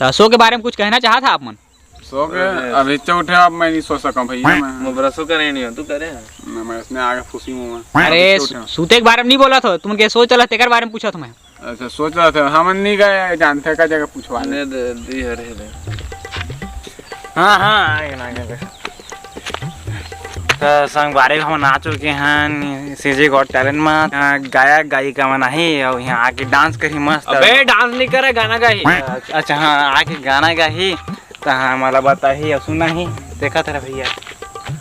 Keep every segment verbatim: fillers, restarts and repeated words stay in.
त show के बारे में कुछ कहना चाहत हा आप मन? Show के अभी चौथे, अब मैं नहीं सो सकूं भैया, मैं। मैं ब्रशो करे नहीं हूँ, तू करे है? मैं, मैं इसने आगे फूसी मुंह में। अरे, अभी चौथे। सू-, सूते के बारे में नहीं बोलत हों, तुमन के show चलत तेकर बारे में पूछत हों मैं। अच्छा, सोच रहा था, हमन नहीं गए, जानते का जगह पूछवा ले। ले दे, दी हरे दे। हाँ, हाँ, आगे ना, आगे। त संगवारी, हमन आ चुके हन CG Got Talent म। यहाँ गायक गायिका मन आही अउ यहाँ आके dance करही मस्त। अबे, dance नहीं करे, गाना गाही। अच्छा, हाँ, आके गाना गाही, त हाँ, मोला बताही अउ सुनाही। देखत रह भैया।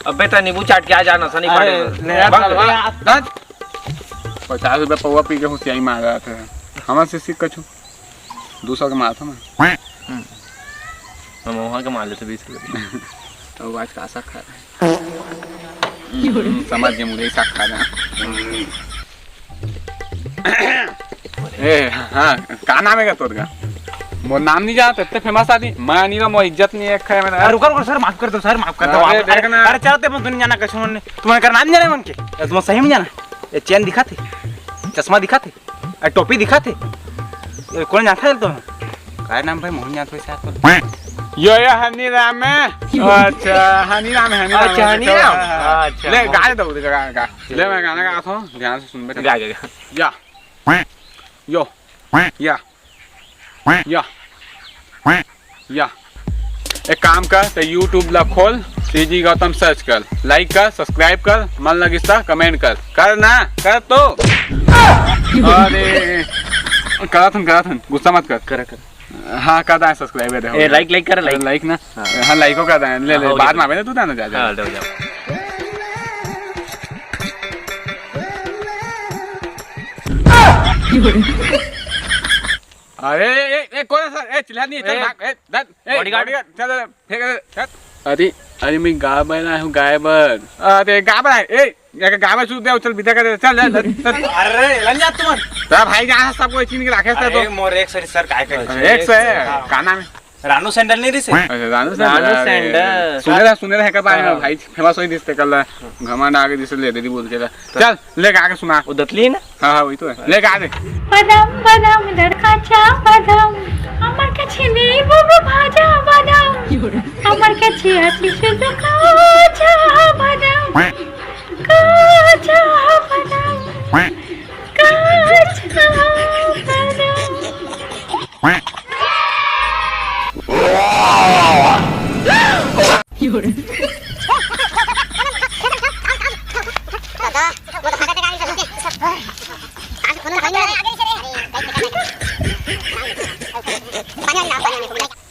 अबे, त नींबू चाट के आ जा, नशा नहीं अरे, पाड़े। ले, बंद, ले, बंद। ले। पचास रुपया पौवा पी के होशियारी मार रहा था। हमन से सीख कछु। दू सौ के मारथों मैं। हम्म। हम वहाँ के मार लेते बीस रुपये। तो आज का सा खा रहे हैं। हम्म, समझ गए, मुझे ही साग खा रहे हैं। ए, हाँ, का नाम है का तोर का? मोर नाम नहीं जानत, इतने famous आदमी। मैं नहीं रहा, मोर इज्जत नहीं है, खाए मेरा। अरे रुको, रुको, सर, माफ कर दो, सर, माफ कर दो। अरे, आप, देख अरे, ना। अरे, चलते, मैं तो नहीं जाना, कसम ने। तुम्हारे का नाम नहीं जाना मन के? ये तुम्हारा सही में जाना? ये चेन दिखाते, चश्मा दिखाते, अरे, टोपी दिखाते। ये कौन जानता है तो? काय नाम भाई, मोहन जानता है शायद तो। यो, यो, हनी राम है। अच्छा, हनी राम है, हनी राम अच्छा, है। हनी राम। हाँ, हाँ। अच्छा, ले, मोहन। गा दे दो, गा, गा। ले, मैं गाना गाता हूँ, ध्यान से सुन बेटा। गा, गा, गा। या। यो। या। या। या। एक काम कर, ते YouTube ला खोल, CG Gautam search कर, like कर, subscribe कर, मन लगिस त comment कर, कर ना, कर तो। अरे, करत हन, करत हन, गुस्सा मत कर। कर, कर। हाँ, कर दाएं subscribe, देखो। ए, like, like कर, like। Like ना। हाँ। हाँ, like को कर दाएं, ले, हाँ, ले, हो बाद गया। में आवे ना, तू दाना जा, जा। हाँ, जाओ, जाओ। अरे, ए, ए, ए, कौन है सर? ए, चिल्ला नहीं, चल ए, भाग, ए, दन, ए, bodyguard। Bodyguard, चल, चल, फेंक, चल। अरे, अरे, मैं गाय बर आया हूँ, गाय बर। अरे, गाय बर आए, ए, ये गाय बर सूद दे, चल, विदा कर दे, चल, चल, चल, चल। अरे, लंजा तुम। तेरा भाई जहाँ सब कोई छीन के रखे था तो। अरे, मोर ex है सर, काय करे? अरे, ex है, हाँ। का नाम है? रानू सैंडल नहीं रही से? अच्छा, रानू रानू सैंडल, अरे, सैंडल। सुने रहा, सुने रहा है का बारे में, हाँ। भाई, famous होई दिस ते कल, घमंड आगे दिस ले दे दी बोल के। चल, ले गा के सुना। वो दतली है ना? हाँ, हाँ, वही तो है। ले गा दे। বাদাম বাদাম দরকাচা বাদাম, আমার কাছে নেই বাবা ভাজা বাদাম, আমার কাছে আছে শুধু কাঁচা বাদাম, কাঁচা বাদাম, কাঁচা বাদাম।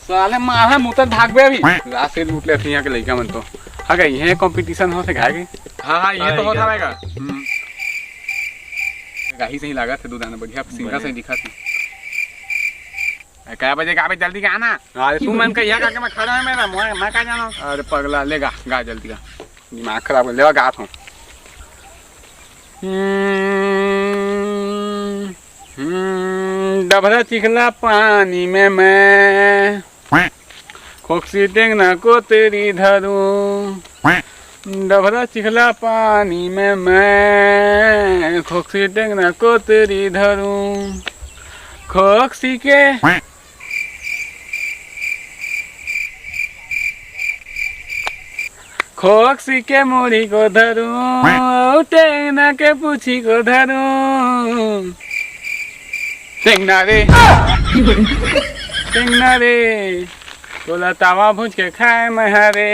साले मारा मुतर भागबे अभी। रात से लूट लेते यहाँ के लइका मन तो। हाँ, ये competition हो से गाय के। हाँ, हाँ, ये तो होता रहेगा। हम्म। गाही सही लागत है, दू दाना बढ़िया, सिंगर सही दिखत है। ए, कै बजे गाबे? जल्दी गा ना। अरे तू मन कहिया गा के मैं खड़ा है मेरा, मैं, मैं का जाना। अरे पगला, ले गा, गा जल्दी गा। दिमाग खराब कर लेवा, गात हूँ। हम्म, हम्म, डभरा चिखला पानी में मैं खोक्सी टेंगना कोतरी धरूं। डभरा चिखला पानी में मैं खोक्सी टेंगना कोतरी धरूं। खोक्सी के, खोक्सी के मुड़ी को धरूं, टेंगना के पूछी को धरूं। टेंगना रे, टेंगना रे, तोला तावा भूज के खाए मैं हरे।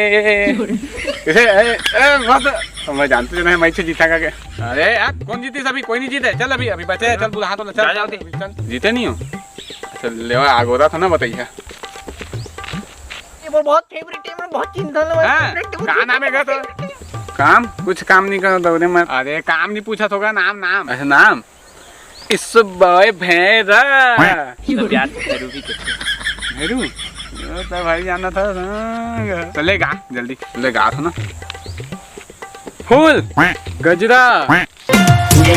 कैसे? ए, ए, बस। मैं जानते नहीं, मैं इसे जीता का क्या? अरे यार, कौन जीती? सभी कोई नहीं जीते। चल अभी, अभी बचे हैं, चल बुला, हाँ, तो चल, जा, जा, चल, चल। जीते नहीं हो? अच्छा, लेवा आगोरा था ना, बताइए। ये मोर बहुत favourite है, मोर बहुत चिंता लगा, हाँ, favourite है, मोर का नाम है का तो? Favourite है। काम? कुछ काम नहीं करो, दौड़े मत। अरे, काम नहीं पूछा तो का नाम, नाम। अच्छा, नाम? इस बॉय भैरा। तो प्यार से भैरू भी कहते हैं। भैरू? वो तो भाई जाना था ना। तो ले गा, जल्दी। ले गा था ना। फूल, गजरा।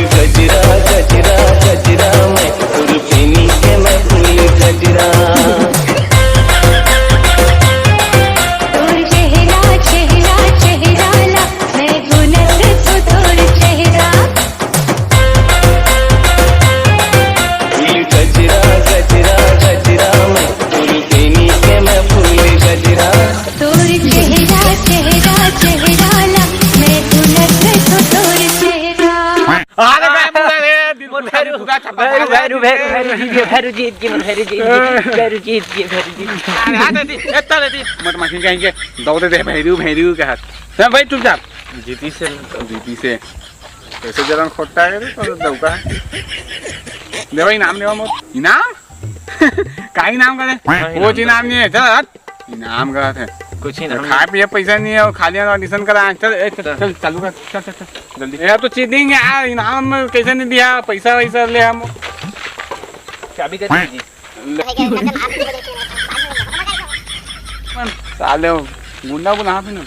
गजरा, गजरा, गजरा, मैं फूल पीनी के मैं फूल गजरा। तोर चेहरा, चेहरा, चेहरा ला, मैं गुनत तो तोर चेहरा। फूल गजरा, गजरा, गजरा, मैं फूल पीनी भैरू जीत गे, भैरू जीत गे, भैरू जीत गे, भैरू जीत गे। अरे, हाथ दे दी, एत्ता दे दी। मट माखी कहीं के, दौड़े दे, भैरू, भैरू के हाथ। ना भाई, चुपचाप। जीती से। जीती से। कैसे जलन खोटता है रे, तो दौका है। दे भाई, इनाम देवा मोर। इनाम? का इनाम करे? हाँ, वो इनाम इनाम नहीं है, चल हट। इनाम का है। कुछ इनाम खाए पिए पैसा नहीं है, और खाली audition करा। चल, ए, चल, चल। चल, चालू कर, चल, चल, चल, जल्दी। ये तो चीटिंग है यार, इनाम में कैसे नहीं दिया, पैसा वैसा ले हम। चाबी कैसे दी? ले। साले गुंडा को नहा पीना।